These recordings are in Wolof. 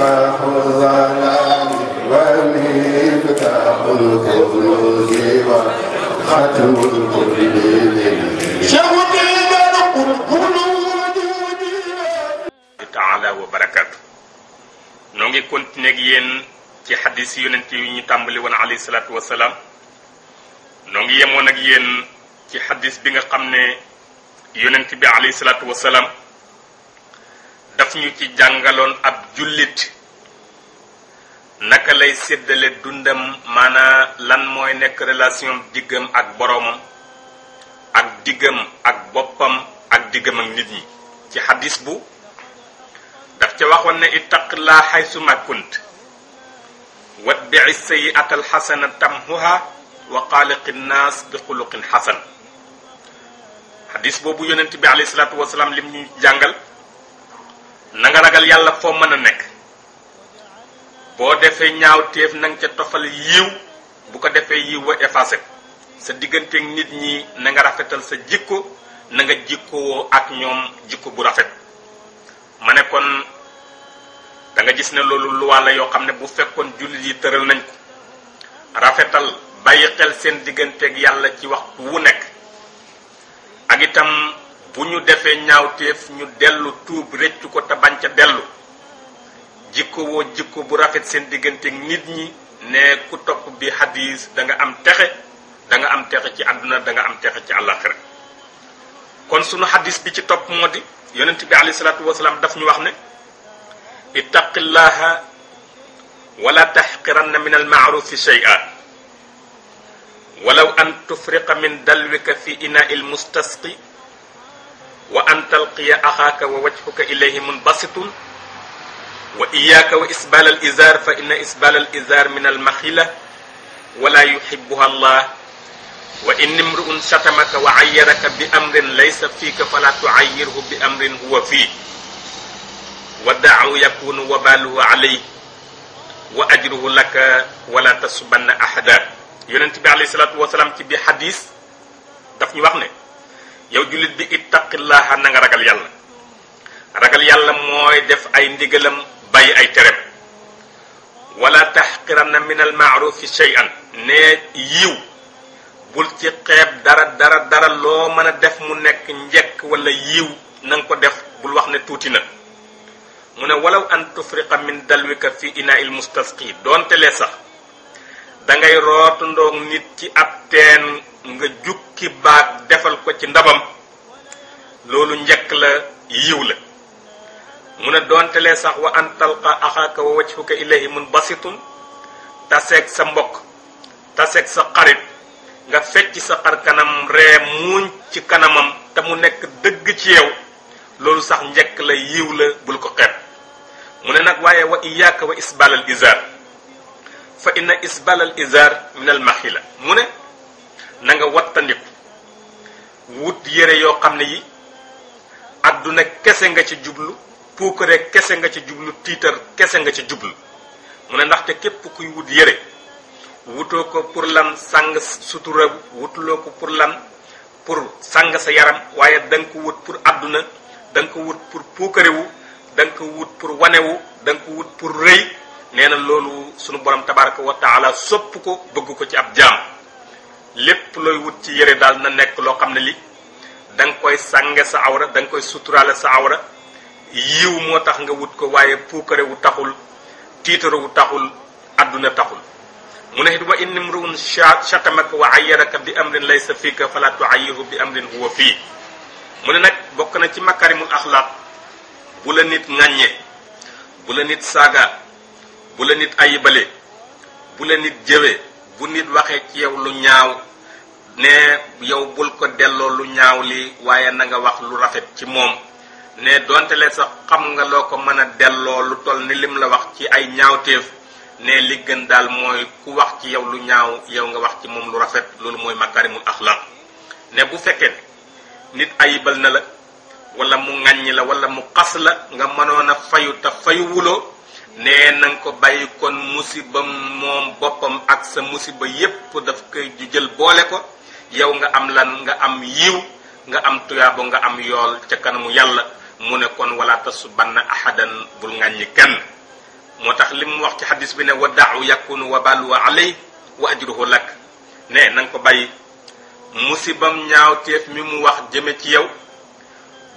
مصباح الظلام ومفتاح الكنوز وختم الكل taala wa barakaatu. noo ngi continuer ak yéen ci xadis yonent yi ñu tàmbali woon alayhi salaatu wasalaam. noo ngi yemoon ak yéen ci xadis bi nga xam ne yonent bi alayhi salaatu wasalaam daf ñu ci jàngaloon ab jullit naka lay séddale dundam, maanaa lan mooy nekk relation diggam ak boroomam ak diggam ak boppam ak diggam ak nit ñi. ci xadis bu daf ca waxoon ne ittaqillaa xaysuma kunt watbi'i sayyi'ata alxasana tamhuha wa xaaliqi nnaas bi xuluqin xasan. xadis boobu yonent bi alayhi salaatu wasalaam lim ñu jàngal, na nga ragal yàlla foo mën a nekk. boo defee ñaawteef na nga ca tofal yiw, bu ko defee yiw wa effacé ko. sa digganteeg nit ñi na nga rafetal sa jikko, na nga jikkowoo ak ñoom jikko bu rafet. ma ne kon da nga gis ne loolu luwaa la yoo xam ne bu fekkoon jullit yi tëral nañ ko, rafetal bàyyi xel seen digganteeg yàlla ci waxtu wu nekk, ak itam bu ñu defee ñaawteef ñu dellu tuub rëccu ko te bañ ca dellu, jikkowoo jikko bu rafet seen digganteeg nit ñi. ne ku topp bi hadis da nga am texe, da nga am texe ci àdduna, da nga am texe ci àllaxira. kon sunu hadis bi ci topp moo di yonent bi alayhi salaatu wasalaam daf ñu wax ne ittaqillaha wala taxqiranna min almaarufi shay'a walaw an tufriqa min dalwika fi inaai almustasqi wa an talqiya axaaka wa wajhuka ilayhi munbasitun wa iyaaka wa isbal alizar fa inna isbal alizar min almaxila wala yuxibuha allah wa in imru'un shatamaka wa ayyaraka bi amrin laysa fiika fala tuayyirhu bi amrin huwa fii wa da'u yakunu wabaluhu alayhi wa ajruhu laka wala tasubanna ahada. yonent bi alayhi salaatu wasalaam ci bi hadis daf ñu wax ne yow jullit bi ittaqillaha na nga ragal yàlla. ragal yàlla mooy def ay ndigalam bàyyi ay terem. wala taxqiranna min al maarufi shay'an, ne yiw bul ci xeeb dara loo mën a def mu nekk njekk wala yiw na nga ko def, bul wax ne tuuti na. mu ne walaw an tufriqa min dalwika fi inaa'il mustasqi, doonte lee sax dangay rootu ndoog nit ci ab teen nga jukki baag defal ko ci ndabam, loolu njekk la, yiw la. mu ne doonte lee sax wa an talqa axaaka wa wajhuka ilayhi munbasitun, taseeg sa mbokk, taseeg sa xarit, nga fecc sa xar kanam ree muuñ ci kanamam te mu nekk dëgg ci yow, loolu sax njekk la, yiw la, bul ko xeeb. mu ne nag waaye wa iyaaka wa isbal al izar fa inna isbal al izar min al maxila. mu ne na nga wattandiku wut yére yoo xam ne yi adduna kese nga ci jublu, puukare kese nga ci jublu, tiitar kese nga ci jublu. mu ne ndaxte képp kuy wut yére wutoo ko pour lan sàng sutura, wutuloo ko pour lan pour sàng sa yaram, waaye da nga ko wut pour adduna, da nga ko wut pour puukarewu, da nga ko wut pour wanewu, da nga ko wut pour rëy. nee na loolu sunu borom tabaraka wa taala sopp ko, bëgg ko ci ab jaam. lépp looy wut ci yére daal na nekk loo xam ne li da nga koy sànge sa awra, da nga koy suturaale sa awra, yiw moo tax nga wut ko, waaye puukarewu taxul, tiitarewu taxul, adduna taxul. mu ne it wa in imru'un shatamaka wa ayyaraka bi amrin laysa fiika fala tu'ayyirhu bi amrin huwa fii. mu ne nag bokk na ci makarimul axlaaq, bu la nit ŋàññee, bu la nit saaga, bu la nit ayibale, bu la nit jëwee, bu nit waxee ci yow lu ñaaw, ne yow bul ko delloo lu ñaaw li, waaye na nga wax lu rafet ci moom. ne donte leen sax xam nga loo ko mën a delloo lu toll ni lim la wax ci ay ñaawteef, ne li gën daal mooy ku wax ci yow lu ñaaw, yow nga wax ci moom lu rafet. loolu mooy makarimul axlaaq. ne bu fekkee nit ayibal na la wala mu ŋàññi la wala mu xas la, nga mënoon a fayu te fayuwuloo, nee na nga ko bàyyi, kon musiba moom boppam ak sa musiba yépp daf koy jël boole ko, yow nga am lan, nga am yiw, nga am tuyaabo, nga am yool ca kanamu yàlla. mu ne kon wala tasubanna ahadan, bul ŋàññi kenn. moo tax li mu wax ci xadis bi ne wa da'u yakunu wa balu alay wa ajruhu lak ne na nga ko bàyyi musibam ñaawteef mi mu wax jëme ci yow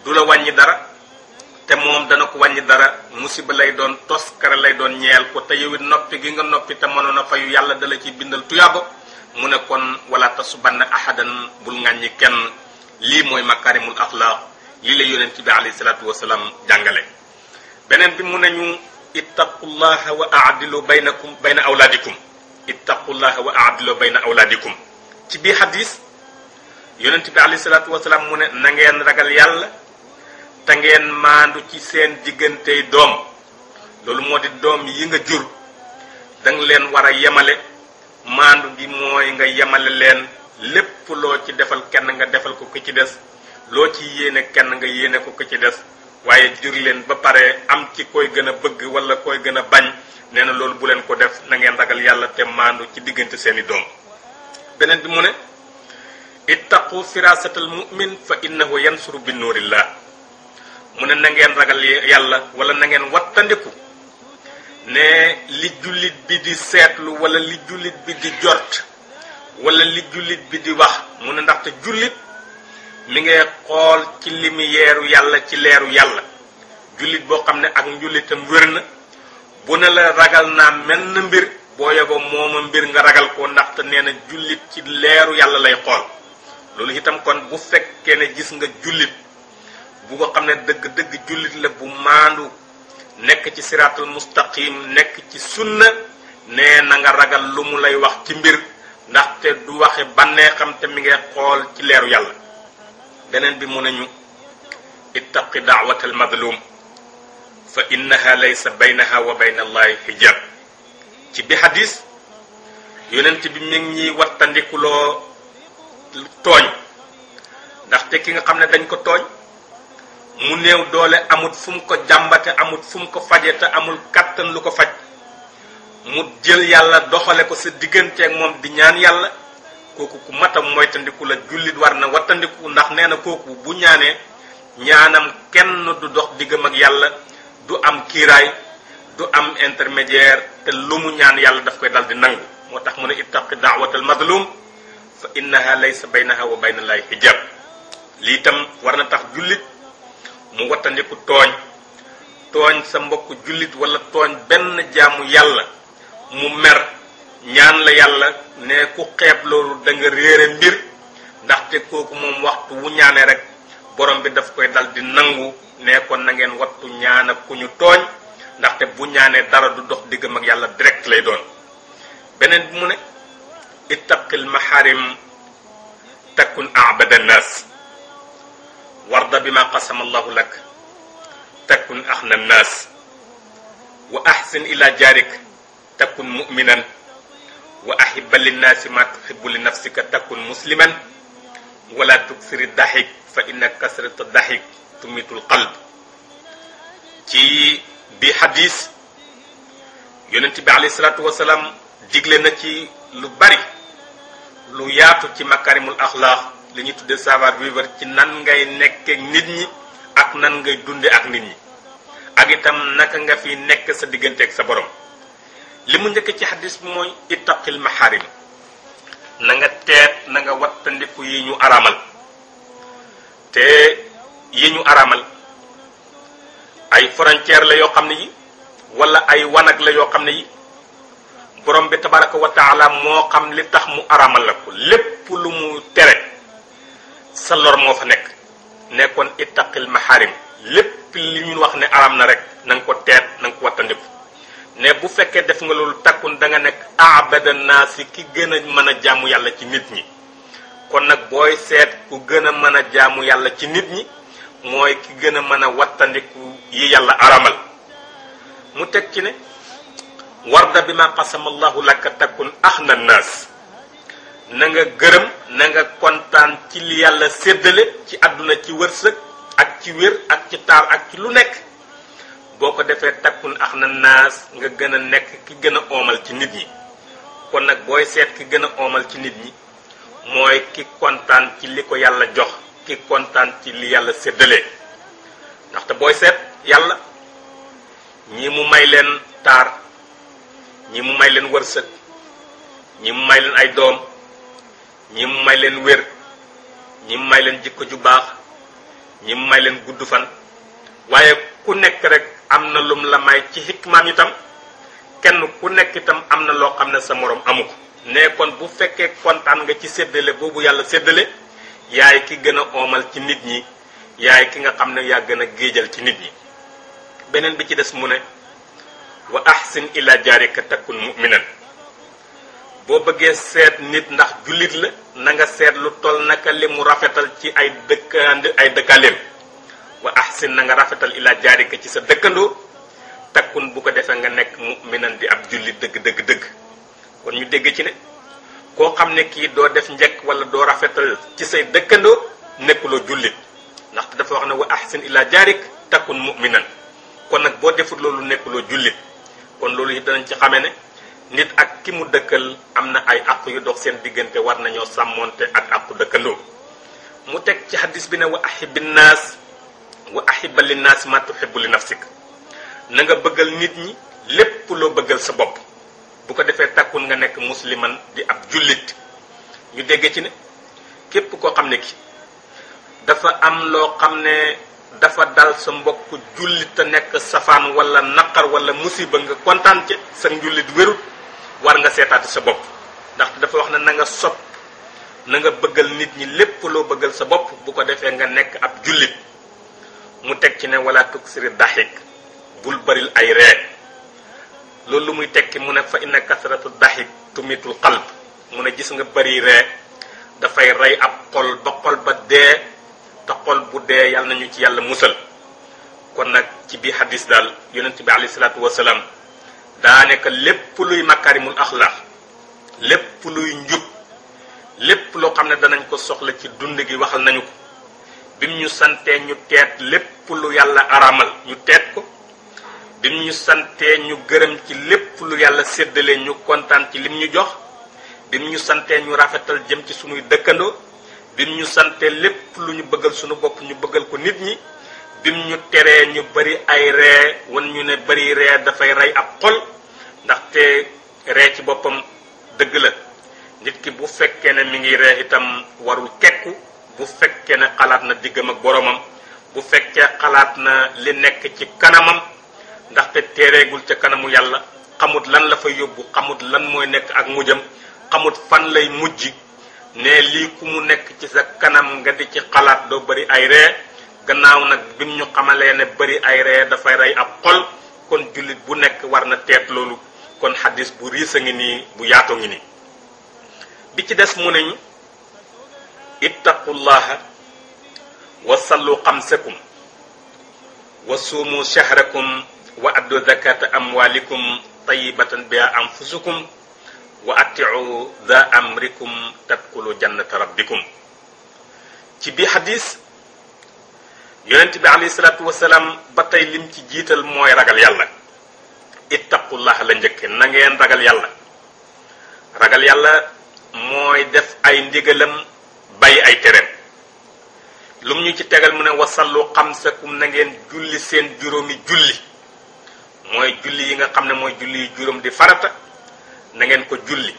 du la wàññi dara te moom dana ko wàññi dara musiba lay doon toskare lay doon ñeel ko te yow it noppi gi nga noppi te mënoon a fayu yàlla dala ci bindal tuyaaba mu ne kon wala tasubanna ahadan bul ŋàññi kenn lii mooy makarimul axlaaq lii la yonent bi alayhi salaatu wasalaam jàngale beneen bi mu ne ñu ittaqullaha wa aadilu bayna awlaadikum ittaqullaha wa aadilu bayna awlaadikum ci bii xadis yonent bi alayhi salaatu wasalaam mu ne na ngeen ragal yàlla te ngeen maandu ci seen diggantey doom loolu moo di doom yi nga jur danga leen war a yemale maandu gi mooy nga yemale leen lépp loo ci defal kenn nga defal ko ki ci des loo ci yéene kenn nga yéene ko ki ci des waaye jur leen ba pare am ci koy gën a bëgg wala koy gën a bañ nee na loolu bu leen ko def na ngeen ragal yàlla te maandu ci diggante seeni doom beneen bi mu ne ittaqu firasatal mu'min fa innahu yansuru bi nuurillah mu ne na ngeen ragal yàlla wala na ngeen wattandiku ne li jullit bi di seetlu wala li jullit bi di jort wala li jullit bi di wax mu ne ndaxte jullit mi ngay xool ci lumière yàlla ci leeru yàlla jullit boo xam ne ak njullitam wér na bu ne la ragal naa menn mbir boo yeboo mooma mbir nga ragal ko ndaxte nee na jullit ci leeru yàlla lay xool loolu itam kon bu fekkee ne gis nga jullit bu ko xam ne dëgg-dëgg jullit la bu maandu nekk ci siraatul mustaqim nekk ci sunna nee na nga ragal lu mu lay wax ci mbir ndaxte du waxe bànneexam te mi ngay xool ci leeru yàlla beneen bi mu nañu ittaqi da'watal madlum fa innaha laysa baynaha wa bayna allahi hijab ci bi hadis yonent bi mi ngi ñuy wattandikuloo tooñ ndaxte ki nga xam ne dañ ko tooñ mu néew doole amut fu mu ko jàmbate amut fu mu ko faje te amul kàttan lu ko faj mu jël yàlla doxale ko sa digganteeg moom di ñaan yàlla kooku ku matam moytandiku la jullit war na wattandiku ndax nee na kooku bu ñaanee ñaanam kenn du dox diggam ak yàlla du am kiiraay du am intermédiaire te lu mu ñaan yàlla daf koy dal di nangu moo tax mu ne ittaqi da'watal mazlum fa innaha laysa baynaha wa bayna allahi hijab lii itam war na tax jullit mu wattandiku tooñ sa mbokk jullit wala tooñ benn jaamu yàlla mu mer ñaan la yàlla ne ku xeeb loolu da nga réere mbir ndaxte kooku moom waxtu wu ñaane rek borom bi daf koy dal di nangu ne kon na ngeen wattu ñaan ak ku ñu tooñ ndaxte bu ñaanee dara du dox diggam ak yàlla direct lay doon beneen bi mu ne ittaqil maharim takun a'bada nas warda bima qasama allahu lak takun akhna nas wa ahsin ila jarik takun mu'minan wa ahibba linnaasi ma tuhibbu li nafsika takun musliman wala tuksiri dahik fa inna kasrata dahik tumitul qalb ci bi hadis yonent bi alayhi salatu wasalaam digle na ci lu bari lu yaatu ci makarimul akhlaq li ñu tudde savoir vivre ci nan ngay nekk ak nit ñi ak nan ngay dunde ak nit ñi ak itam naka nga fi nekk sa diggante ak sa borom li mu njëkk ci hadis bi mooy ittaqil maharim na nga teet na nga wattandiku yi ñu aramal te yi ñu aramal ay frontière la yoo xam ne yi wala ay wanag la yoo xam ne yi borom bi tabaraka wa taala moo xam li tax mu aramal la ko lépp lu mu tere sa lor moo fa nekk nekkoon ittaqil maharim lépp li ñu wax ne aram na rek na nga ko teet na nga ko wattandiku ne bu fekkee def nga loolu takkun da nga nekk abada naasi ki gën a mën a jaamu yàlla ci nit ñi kon nag booy seet ku gën a mën a jaamu yàlla ci nit ñi mooy ki gën a mën a wattandiku yi yàlla aramal mu teg ci ne warda bi ma qasama allahu laka takkun axna naas na nga gërëm na nga kontaan ci li yàlla séddale ci àdduna ci wërsëg ak ci wér ak ci taar ak ci lu nekk boo ko defee takkun axna naas nga gën a nekk ki gën a oomal ci nit ñi kon nag booy seet ki gën a oomal ci nit ñi mooy ki kontaan ci li ko yàlla jox ki kontaan ci li yàlla séddalee ndaxte booy seet yàlla ñi mu may leen taar ñi mu may leen wërsëg ñi mu may leen ay doom ñi mu may leen wér ñi mu may leen jikko ju baax ñi mu may leen gudd fan waaye ku nekk rek am na lum la may ci xikmaam itam kenn ku nekk itam am na loo xam ne sa morom amu ko ne kon bu fekkee kontaan nga ci séddale boobu yàlla séddale yaay ki gën a oomal ci nit ñi yaay ki nga xam ne yaa gën a géejal ci nit ñi beneen bi ci des mu ne wa ahsin ila jaarika takun mu'minan boo bëggee seet nit ndax jullit la na nga seet lu toll naka li mu rafetal ci ay dëkkaaleem wa ahsin na nga rafetal ila jaarika ci sa dëkkandoo takkun bu ko defee nga nekk mu'minan di ab jullit dëgg kon ñu dégg ci ne koo xam ne kii doo def njëkk wala doo rafetal ci say dëkkandoo nekkuloo jullit ndaxte dafa wax ne wa ahsin ila jaarik takkun mu'minan kon nag boo defut loolu nekkuloo jullit kon loolu it danañ ci xamee ne nit ak ki mu dëkkal am na ay àq yu dox seen diggante war nañoo sàmmonte ak àqu dëkkandoo mu teg ci hadis bi ne wa ahibin naas wa ahibba linnaas ma tuhibbu li nafsik na nga bëggal nit ñi lépp loo bëggal sa bopp bu ko defee takkun nga nekk musliman di ab jullit ñu dégg ci ne képp koo xam ne ki dafa am loo xam ne dafa dal sa mbokk jullit a nekk safaan wala naqar wala musiba nga kontaan ci sa njullit wérut war nga seetaati sa bopp ndaxte dafa wax ne na nga sopp na nga bëggal nit ñi lépp loo bëggal sa bopp bu ko defee nga nekk ab jullit mu teg ci ne wala tuksiri daxik bul baril ay ree loolu lu muy tekki mu ne fa inna kasratu daxik tumitul qalb mu ne gis nga bari ree dafay rey ab xol ba dee te xol bu dee yàlla nañu ci yàlla musal kon nag ci biir hadis daal yonent bi alayhi salaatu wasalaam daa nekk lépp luy makarimul axlaax lépp luy njub lépp loo xam ne danañ ko soxla ci dund gi waxal nañu ko bim ñu santee ñu teet lépp lu yàlla aramal ñu teet ko bim ñu santee ñu gërëm ci lépp lu yàlla séddale ñu kontaan ci lim ñu jox bim ñu santee ñu rafetal jëm ci sunuy dëkkandoo bim ñu santee lépp lu ñu bëggal sunu bopp ñu bëggal ko nit ñi bim ñu teree ñu bari ay ree wan ñu ne bari ree dafay rey ab xol ndaxte ree ci boppam dëgg la nit ki bu fekkee ne mi ngi ree itam warul kekku bu fekkee ne xalaat na diggam ak boromam bu fekkee xalaat na li nekk ci kanamam ndaxte teereegul ca kanamu yàlla xamut lan la fa yóbbu xamut lan mooy nekk ak mujjam xamut fan lay mujj ne lii ku mu nekk ci sa kanam nga di ci xalaat doo bari ay ree gannaaw nag bim ñu xamalee ne bari ay ree dafay rey ab xol kon jullit bu nekk war na teet loolu kon xadis bu riis a ngi nii bu yaatoo ngi nii bi ci des mu ne ñu ittaqullaha wa sallu xamsakum wa suumu shahrakum wa addu zakata amwalikum tayyibatan biha anfusukum wa atiu dha amrikum tadkulu jannata rabbikum ci bi hadis yonent bi alayhi salatu wasalaam ba tey lim ci jiital mooy ragal yàlla ittaqullah la njëkke na ngeen ragal yàlla mooy def ay ndigalam bàyyi ay tereem lum ñu ci tegal mu ne wasallu xamsakum na ngeen julli seen juróomi julli mooy julli yi nga xam ne mooy julli yu juróom di farata na ngeen ko julli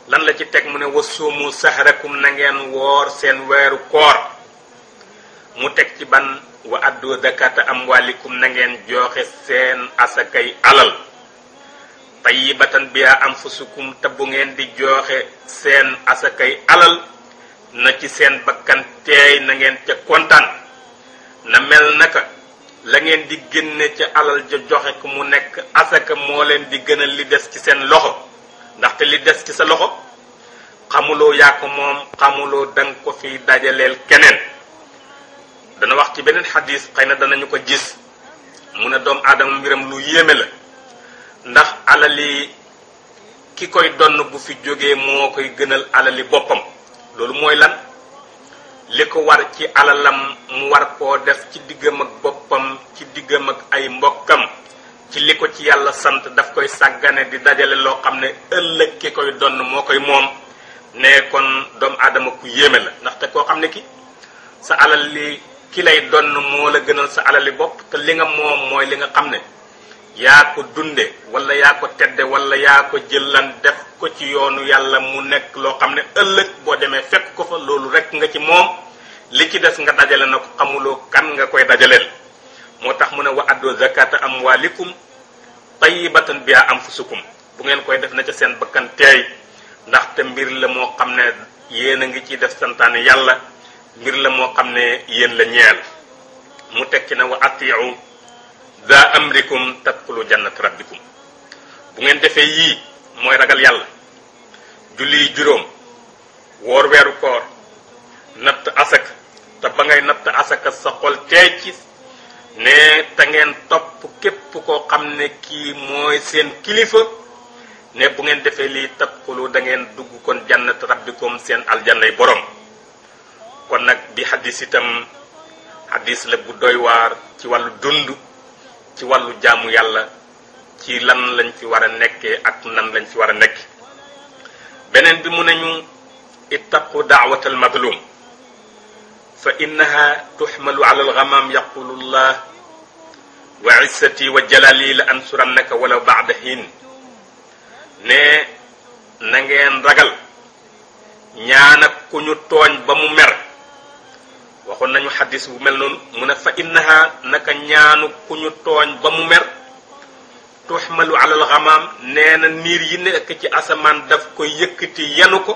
lan la ci teg mu ne wasuumu sahrakum na ngeen woor seen weeru koor mu teg ci ban wa addu zakata amwalikum na ngeen joxe seen asakay alal tayyibatan biha anfusukum te bu ngeen di joxe seen asakay alal na ci seen bakkan teey na ngeen ca kontaan na mel naka la ngeen di génne ca alal ja joxe ko mu nekk asaka moo leen di gënal li des ci seen loxo ndaxte li des ci sa loxo xamuloo yaa ko moom xamuloo danga ko fi dajaleel keneen dana wax ci beneen xadis xëy na danañu ko gis mu ne doomu aadama mbiram lu yéeme la ndax alali ki koy donn bu fi jógee moo koy gënal alali boppam loolu mooy lan li ko war ci alalam mu war koo def ci diggam ak boppam ci diggam ak ay mbokkam ci li ko ci yàlla sant daf koy sàggane di dajale loo xam ne ëllëg ki koy donn moo koy moom ne kon doomu aadama ku yéeme la ndaxte koo xam ne ki sa alal li ki lay donn moo la gënal sa alali bopp te li nga moom mooy li nga xam ne yaa ko dunde wala yaa ko tedde wala yaa ko jëlan def ko ci yoonu yàlla mu nekk loo xam ne ëllëg boo demee fekk ko fa loolu rek nga ci moom li ci des nga dajale na ko xamuloo kan nga koy dajaleel moo tax mu ne wa addu zakata amwalikum tayyibatan biha anfusukum bu ngeen koy def na ca seen bakkan teey ndaxte mbir la moo xam ne yéen a ngi ciy def santaane yàlla mbir la moo xam ne yéen la ñeel mu tekki na wa atiu da amrikum tadxulu jannat rabbikum bu ngeen defee yii mooy ragal yàlla julli juróom woor weeru koor natt asaka te ba ngay natt asaka sa xol teey ci ne te ngeen topp képp koo xam ne kii mooy seen kilifa ne bu ngeen defee lii tadxulu da ngeen dugg kon jannat rabbikum seen aljannay borom kon nag bi hadis itam hadis la bu doy waar ci wàllu dund ci wàllu jaamu yàlla ci lan lañ fi war a nekkee ak nan lañ fi war a nekk beneen bi mu nañu ittaqu da'watal madlum fa innaha tuhmalu ala alghamam yaqulu llah wa izzati wa jalali la ansurannaka walaw ba'da hin ne na ngeen ragal ñaan ak ku ñu tooñ ba mu mer waxoon nañu xadis bu mel noonu mu ne fa innaha naka ñaanu ku ñu tooñ ba mu mer tuhmalu ala alghamam nee na niir yi nekk ci asamaan daf ko yëkkati yenu ko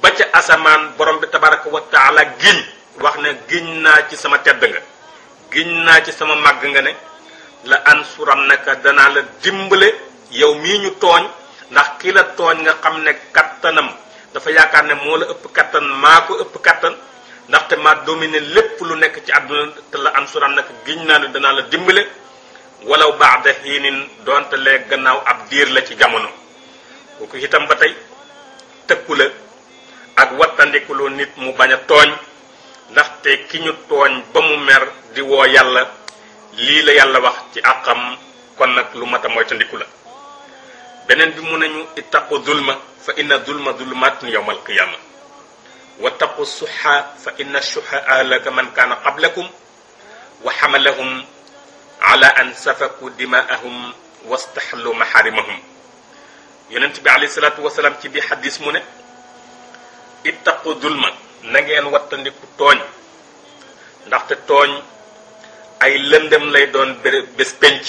ba ca asamaan borom bi tabaraka wa taala giñ wax ne giñ naa ci sama tedd nga giñ naa ci sama màgg nga ne la ansurannaka danaa la dimbale yow mii ñu tooñ ndax ki la tooñ nga xam ne kattanam dafa yaakaar ne moo la ëpp kattan maa ko ëpp kattan ndaxte maa dominé lépp lu nekk ci àdduna te la ansurannaka giñ naa ne danaa la dimbale walaw ba'da hiinin doonte lee gannaaw ab diir la ci jamono kooku itam ba tey tëkku la ak wattandikuloo nit mu bañ a tooñ ndaxte ki ñu tooñ ba mu mer di woo yàlla lii la yàlla wax ci àqam kon nag lu mat a moytandiku la beneen bi mu nañu ittaqu zulma fa inna zulma zulumatun yawma alqiyama wattaqu suha fa inna suha ahlaka man kaana qablakum wa hamalahum ala an safaku dimaahum wastahallu maharimahum yonent bi alayhi salatu wasalaam ci bi hadis mu ne ittaqu zulma na ngeen wattandiku tooñ ndaxte tooñ ay lëndëm lay doon bés penc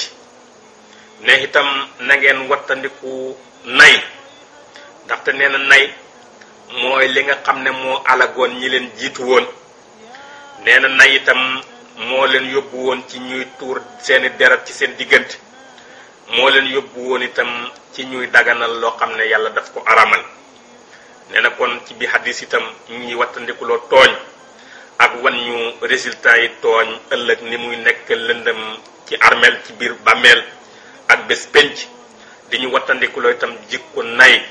ne itam na ngeen wattandiku nay ndaxte nee na nay mooy li nga xam ne moo alagoon ñi leen jiitu woon nee na nay itam moo leen yóbbu woon ci ñuy tuur seeni deret ci seen diggante moo leen yóbbu woon itam ci ñuy daganal loo xam ne yàlla daf ko aramal nee na kon ci bi hadis itam ñi wattandikuloo tooñ ak wan ñu résultat yi tooñ ëllëg ni muy nekk lëndëm ci armeel ci biir bàmmeel ak bés penc di ñu wattandikuloo itam jikko nay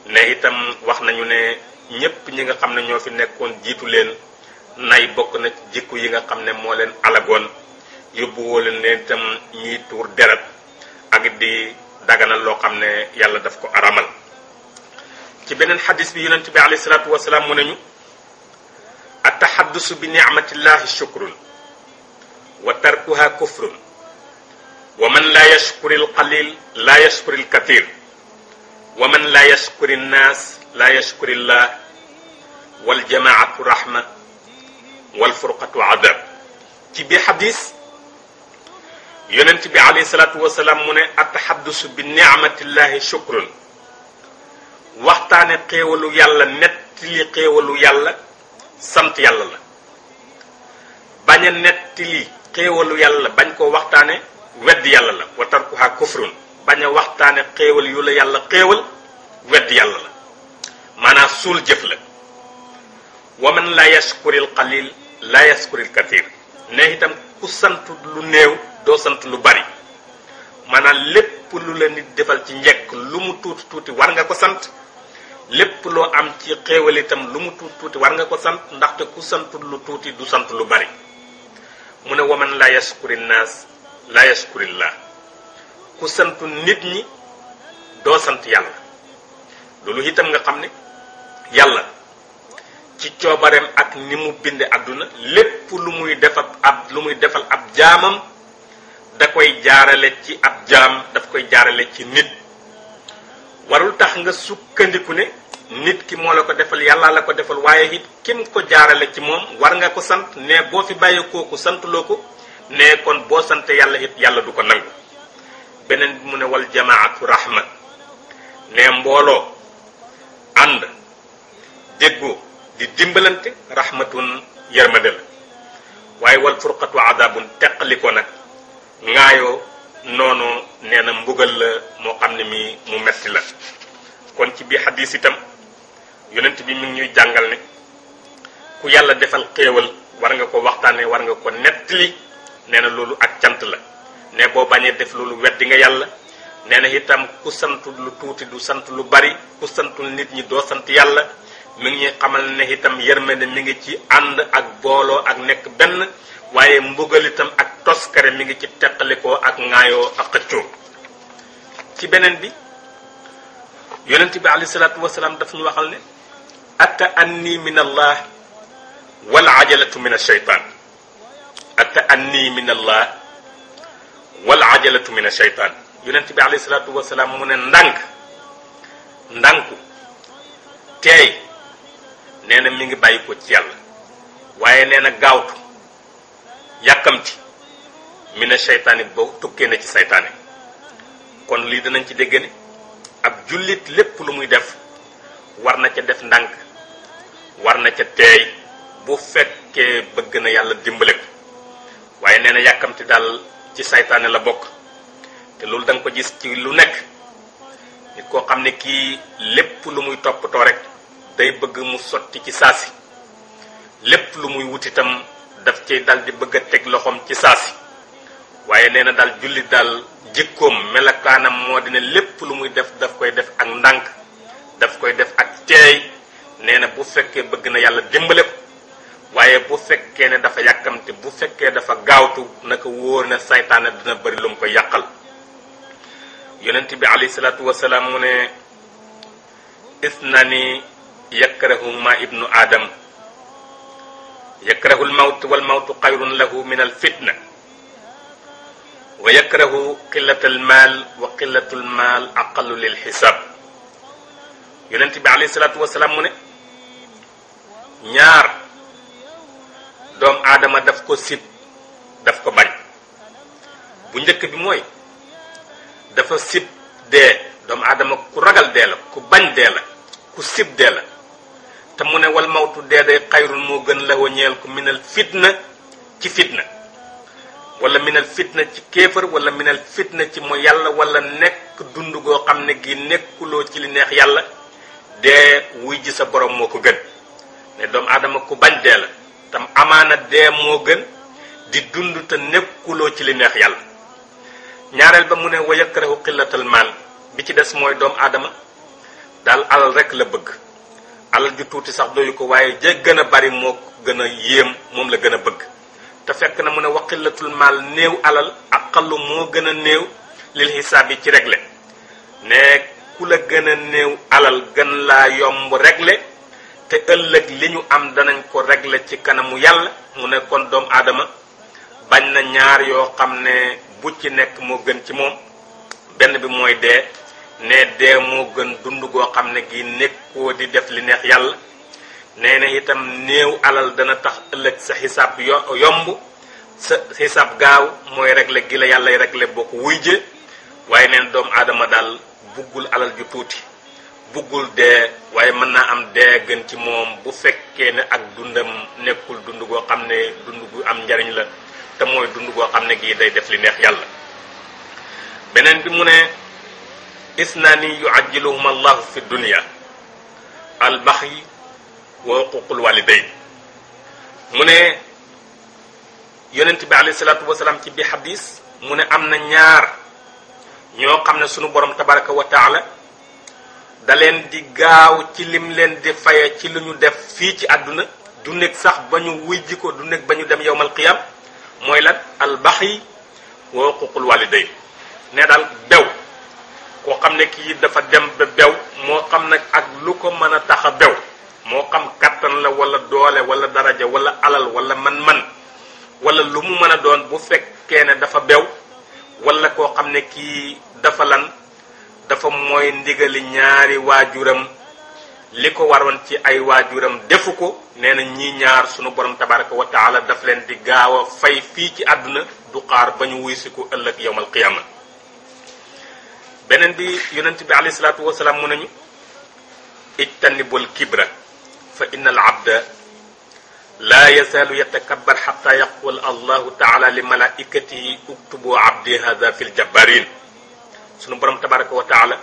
ne itam wax nañu ne ñépp ñi nga xam ne ñoo fi nekkoon jiitu leen nay bokk na ci jikko yi nga xam ne moo leen alagoon yóbbu woo leen ne itam ñiy tuur deret ak di daganal loo xam ne yàlla daf ko aramal ci beneen xadis bi yonent bi alayhi salaatu wasalaam mu nañu attaxaddusu bi nicmatillahi shukrun wa tarkuha kufrun wa man la yashkuri alqalil la yashkuri alkathir wa man la yashkuri nnaas la yashkuri llah waljamaatu rahma walfurqatu adab ci bi xadis yonent bi alayhi salaatu wasalaam mu ne attaxaddusu bi nicmatillahi shukrun waxtaane xéewalu yàlla nettali xéewalu yàlla sant yàlla la bañ a nettali xéewalu yàlla bañ koo waxtaane weddi yàlla la wa tarkuha kufrun bañ a waxtaane xéewal yu la yàlla xéewal weddi yàlla la maanaam suul jëf la wa man la yashkuril qalil la yashkuril kathir ne itam ku sant lu néew doo sant lu bari maanaam lépp lu la nit defal ci njekk lu mu tuuti tuuti war nga ko sant lépp loo am ci xéewal itam lu mu tuuti tuuti war nga ko sant ndaxte ku sant lu tuuti du sant lu bari mu ne waman la yashkuri naas la yashkurillah ku santu nit ñi doo sant yàlla loolu itam nga xam ne yàlla ci coobareem ak ni mu binde àdduna lépp lu muy defal ab jaamam da koy jaarale ci ab jaam daf koy jaarale ci nit warul tax nga sukkandiku ne nit ki moo la ko defal yàlla la ko defal waaye it kim ko jaarale ci moom war nga ko sant ne boo fi bàyyi kooku santuloo ko ne kon boo sante yàlla it yàlla du ko nangu beneen bi mu ne wal jamaatu rahma ne mbooloo ànd déggoo di dimbalante rahmatun yërmande la waaye wal furqatu adabun teqali ko nag ŋaayoo noonu nee na mbugal la moo xam ne mi mu metti la kon ci biir xadis itam yonent bi mi ngi ñuy jàngal ne ku yàlla defal xéewal war nga ko waxtaane war nga ko nettali nee na loolu ak cant la ne boo bañee def loolu weddi nga yàlla nee na itam ku sant lu tuuti du sant lu bari ku santul nit ñi doo sant yàlla mi ngi ñuy xamal ne itam yërmande mi ngi ci ànd ak booloo ak nekk benn waaye mbugal itam ak toskare mi ngi ci teqalikoo ak ŋaayoo ak xëccoo ci beneen bi yonent bi alayhi salaatu wasalaam daf ñu waxal ne atta anni min allah wal ajalatu min ashaytan atta anni min allah wal ajalatu min ashaytan yonent bi alayhi salaatu wasalaam mu ne ndànku teey nee na mi ngi bàyyi ko ci yàlla waaye nee na gaawtu yàkkamti mina seytaane boo tukkee na ci seytaane kon lii dinañ ci dégg ne ab jullit lépp lu muy def war na ca def ndànk war na ca teey bu fekkee bëgg na yàlla dimbale ko waaye nee na yàkkamti daal ci seytaane la bokk te loolu da nga ko gis ci lu nekk nit koo xam ne kii lépp lu muy toppatoo rek day bëgg mu sotti ci saasi lépp lu muy wut itam daf cay dal di bëgg a teg loxoom ci saasi waaye nee na daal jullit daal jikkoom melakaanam moo dina lépp lu muy def daf koy def ak ndànk daf koy def ak teey nee na bu fekkee bëgg na yàlla dimbale ko waaye bu fekkee ne dafa yàkkamte bu fekkee dafa gaawtu naka wóor na saytaane dina bëri lu mu koy yàqal yonent bi alayhi salaatu wasalaam mu ne isnani yakrahuma ibnu adam yakrahu almawt walmawtu xayrun lahu min alfitna wa yakrahu qillata almaal wa qillatu almaal aqallu lilxisaab yonent bi alayhi salaatu wasalaam mu ne ñaar doom aadama daf ko sib daf ko bañ bu njëkk bi mooy dafa sib dee doomu aadama ku ragal dee la ku bañ dee la ku sib dee la te mu ne wal mawtu dee day xayrun moo gën la ñeel ko minal fitna ci fitna wala minal fitna ci kéefër wala minal fitna ci mooy yàlla wala nekk dund goo xam ne gi nekkuloo ci li neex yàlla dee wuy ji sa borom moo ko gën ne doomu aadama ku bañ dee la tam amaana dee moo gën di dund te nekkuloo ci li neex yàlla ñaareel ba mu ne wa yakrahu qillatal maal bi ci des mooy doomu aadama daal alal rek la bëgg alal ju tuuti sax doyu ko waaye ja gën a bari moo gën a yéem moom la gën a bëgg te fekk na mu ne wa qillatul maal néew alal aqallu moo gën a néew lil xisaab yi ci réglé ne ku la gën a néew alal gën laa yomb réglé te ëllëg li ñu am danañ ko réglé ci kanamu yàlla mu ne kon doomu aadama bañ na ñaar yoo xam ne bu ci nekk moo gën ci moom benn bi mooy dee ne dee moo gën dund goo xam ne gi nekkoo di def li neex yàlla nee na itam néew alal dana tax ëllëg sa xisaab yomb sa xisaab gaaw mooy réglé gi la yàlla réglé boo ko wuy jë waaye neen doomu aadama daal buggul alal ju tuuti buggul dee waaye mën naa am dee gën ci moom bu fekkee ne ak dundam nekkul dund goo xam ne dund gu am njariñ la te mooy dund goo xam ne gii day def li neex yàlla beneen bi mu ne isnaani yuajjiluhum allahu fi dunia albaxyi wa uququl walidayn mu ne yonent bi alayhi salaatu wasalaam ci bi xadis mu ne am na ñaar ñoo xam ne sunu borom tabaraka wa taala da leen di gaaw ci lim leen di faye ci lu ñu def fii ci àdduna du nekk sax ba ñu wujji ko du nekk ba ñu dem yowmal qiyam mooy lan albaxyi wa uququl walidayn ne daal bew koo xam ne kii dafa dem ba bew moo xam nag ak lu ko mën a tax a bew moo xam kattan la wala doole wala daraja wala alal wala man-man wala lu mu mën a doon bu fekkee ne dafa bew wala koo xam ne kii dafa lan dafa mooy ndigali ñaari waajuram li ko waroon ci ay waajuram defu ko nee na ñii ñaar sunu borom tabaraka wa taala daf leen di gaaw a fay fii ci àdduna du xaar ba ñu wuy si ko ëllëg yawmal qiyaama. beneen bi yonent bi alayhi salaatu wasalaam mu nañu ijtanibul kibra fa inna al abda laa yazaalu yatakabbar xatta yaqul allahu taala li malaikatihi uktubu abdi hada fi ljabbarin. sunu borom tabaraka wa taala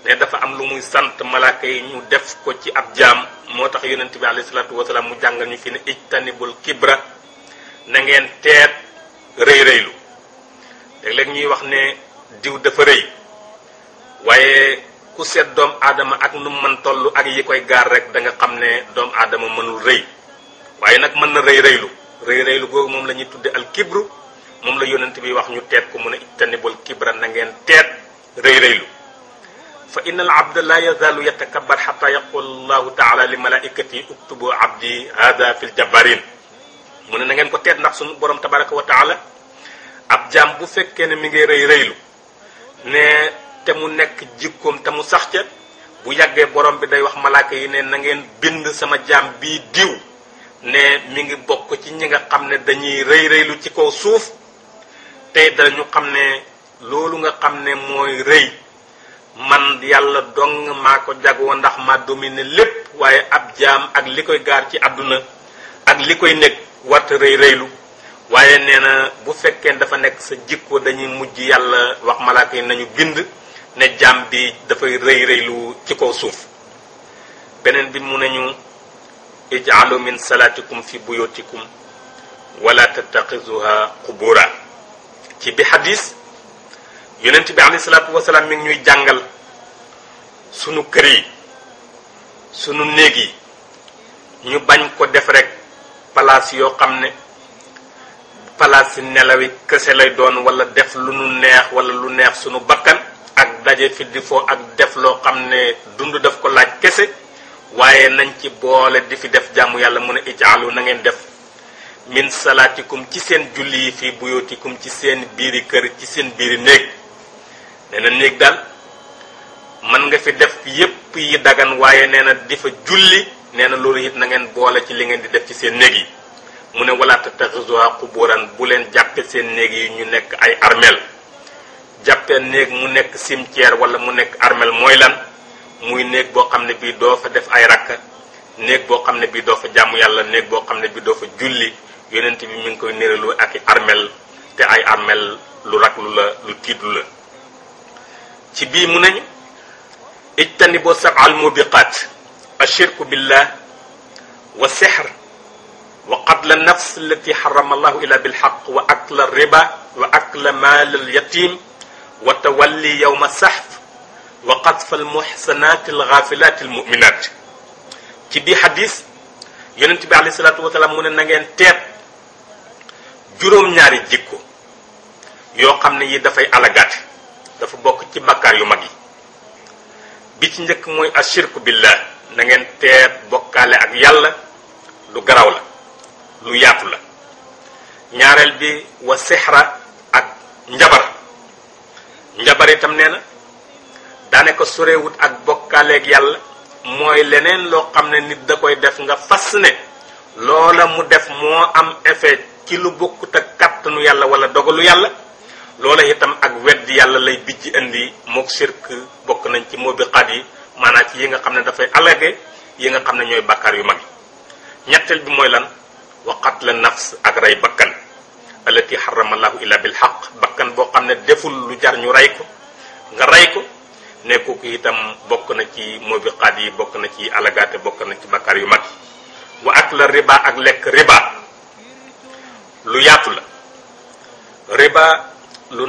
ne dafa am lu muy sant malaaka yi ñu def ko ci ab jaam moo tax yonent bi alayhi salaatu wasalaam mu jàngal ñu fi ne ijtanibul kibra na ngeen teet rëy rëylu. léeg-léeg ñuy wax ne diw dafa rëy waaye ku seet doomu aadama ak nu mën toll ak yi koy gaar rek da nga xam ne doomu aadama mënul rëy waaye nag mën na rëy rëylu googu moom la ñuy tudde al kibru moom la yonent bi wax ñu teet ko mu ne ijtanibul kibra na ngeen teet rëy rëylu. fa inna al abda la yazalu yatakabbar xata yaqul allahu taala li malaikati uktubu abdi hada fi ljabbarin. mu ne na ngeen ko teet ndax sunu borom tabaraka wa taala ab jaam bu fekkee ne mi ngi rëy rëylu ne te mu nekk jikkoom te mu sax ca bu yàggee borom bi day wax malaaka yi ne na ngeen bind sama jaam bii diw ne mi ngi bokk ci ñi nga xam ne dañuy rëy rëylu ci kaw suuf tey dañu xam ne loolu nga xam ne mooy rëy man yàlla dong maa ko jagoo ndax maa domine lépp waaye ab jaam ak li koy gaar ci àdduna ak li koy nekk warta rëy rëylu. waaye nee na bu fekkee dafa nekk sa jikko dañuy mujj yàlla wax malaaka yi nañu bind ne jaam bi dafay rëy rëylu ci kaw suuf. beneen bi mu nañu ij'alu min salatikum fi buyutikum wala tattaxizuha qubura. ci bi hadis yonent bi alayhi salaatu wasalaam mi ngi ñuy jàngal sunu kër yi sunu néeg yi ñu bañ ko def rek palaas yoo xam ne palaas si nelawi kese lay doon wala def lu nu neex wala lu neex sunu bakkan ak daje fi di foo ak def loo xam ne dund daf ko laaj kese waaye nañ ci boole di fi def jaamu yàlla mu ne ijaalu na ngeen def min salaatikum ci seen julli yi fii buyootikum ci seen biiri kër ci seen biiri néeg. nee na néeg daal mën nga fi def yépp yi dagan waaye nee na di fa julli nee na loolu it na ngeen boole ci li ngeen di def ci seen néeg yi. mu ne wala tattaxizuha quburan bu leen jàppe seen néeg yi ñu nekk ay armel. jàppe néeg mu nekk cimetière wala mu nekk armel mooy lan muy néeg boo xam ne bii doo fa def ay rakka néeg boo xam ne bii doo fa jaamu yàlla néeg boo xam ne bii doo fa julli yonent bi mi ngi koy néeralu ak i armel te ay armel lu raglu la lu tiidlu la. ci bii mu nañu ijtanibu sab'al mubiqat ashirku billah wa sihr wa qatla nafs allati harrama allahu illa bilhaq wa akla riba wa akla mal alyatim wa tawalli yawma sahf wa qadfa almuhsanat alghafilat almu'minat. ci bii hadis yonent bi alayhi salatu wasalaam mu ne na ngeen teet juróom-ñaari jikko yoo xam ne yi dafay alagaate dafa bokk ci bakkaar yu mag yi. bi ci njëkk mooy ashirku billah na ngeen teet bokkaale ak yàlla lu garaw la lu yaatu la. ñaareel bi wa sixra ak njabar itam nee na daanaka sorewut ak bokkaaleeg yàlla mooy leneen loo xam ne nit da koy def nga fas ne loola mu def moo am effet ci lu bokkut ak kàttanu yàlla wala dogalu yàlla. loola itam ak weddi yàlla lay bijji indi mook shirk bokk nañ ci mubiqaat yi maanaam ci yi nga xam ne dafay alage yi nga xam ne ñooy bakkaar yu mag yi. ñetteel bi mooy lan wa qatla nafs ak rey bakkan allati harrama allahu illa bil haqq bakkan boo xam ne deful lu jar ñu rey ko nga rey ko ne kooku itam bokk na ci mubiqaat yi bokk na ci alagaate bokk na ci bakkaar yu mag yi. wa akla riba ak lekk riba lu yaatu la. riba lu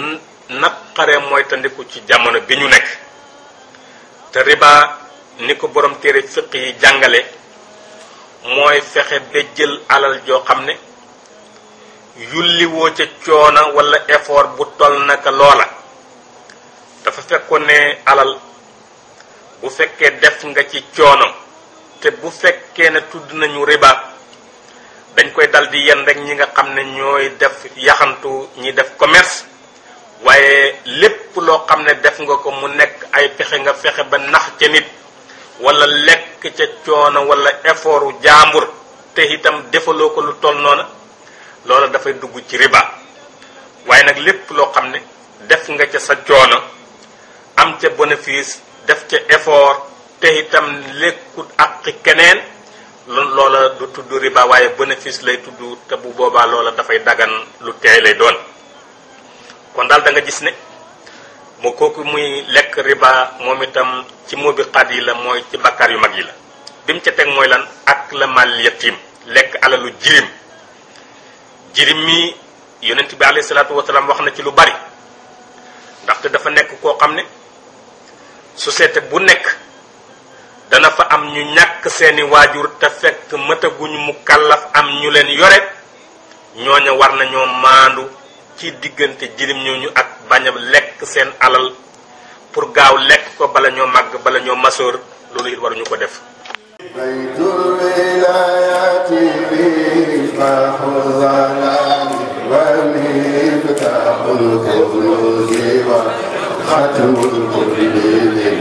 naqaree mooy tandiku ci jamono bi ñu nekk te riba ni ko borom téere fiq yi jàngale mooy fexe ba jël alal joo xam ne yulliwoo ca coono wala effort bu toll naka loola. dafa fekkoon ne alal bu fekkee def nga ci coono te bu fekkee ne tudd nañu riba dañ koy dal di yen rek ñi nga xam ne ñooy def yaxantu ñi def commerce waaye lépp loo xam ne def nga ko mu nekk ay pexe nga fexe ba nax ca nit wala lekk ca coono wala effortu jaambur te itam defaloo ko lu toll noona loola dafay dugg ci riba. waaye nag lépp loo xam ne def nga ca sa coono am ca bénéfice def ca effort te itam lekkut ak keneen loola du tudd riba waaye bénéfice lay tudd te bu boobaa loola dafay dagan lu teey lay doon. kon daal da nga gis ne mu kooku muy lekk riba moom itam ci mubiqaat yi la mooy ci bakkaar yu mag yi la. bi mu ca teg mooy lan ak la mal yatim lekk alalu jirim mi yonent bi alayhi salaatu wasalaam wax na ci lu bari ndaxte dafa nekk koo xam ne société bu nekk dana fa am ñu ñàkk seeni waajur te fekk mëtaguñ mu kàllaf am ñu leen yore ñooña war nañoo maandu ci diggante jirim ñooñu ak bañ a lekk seen alal pour gaaw lekk ko bala ñoo màgg bala ñoo masoor loolu it waruñu ko def. baytul wilaayati miftaahul zalaami wa miftaahul kunuuzi wa xatmul quluubi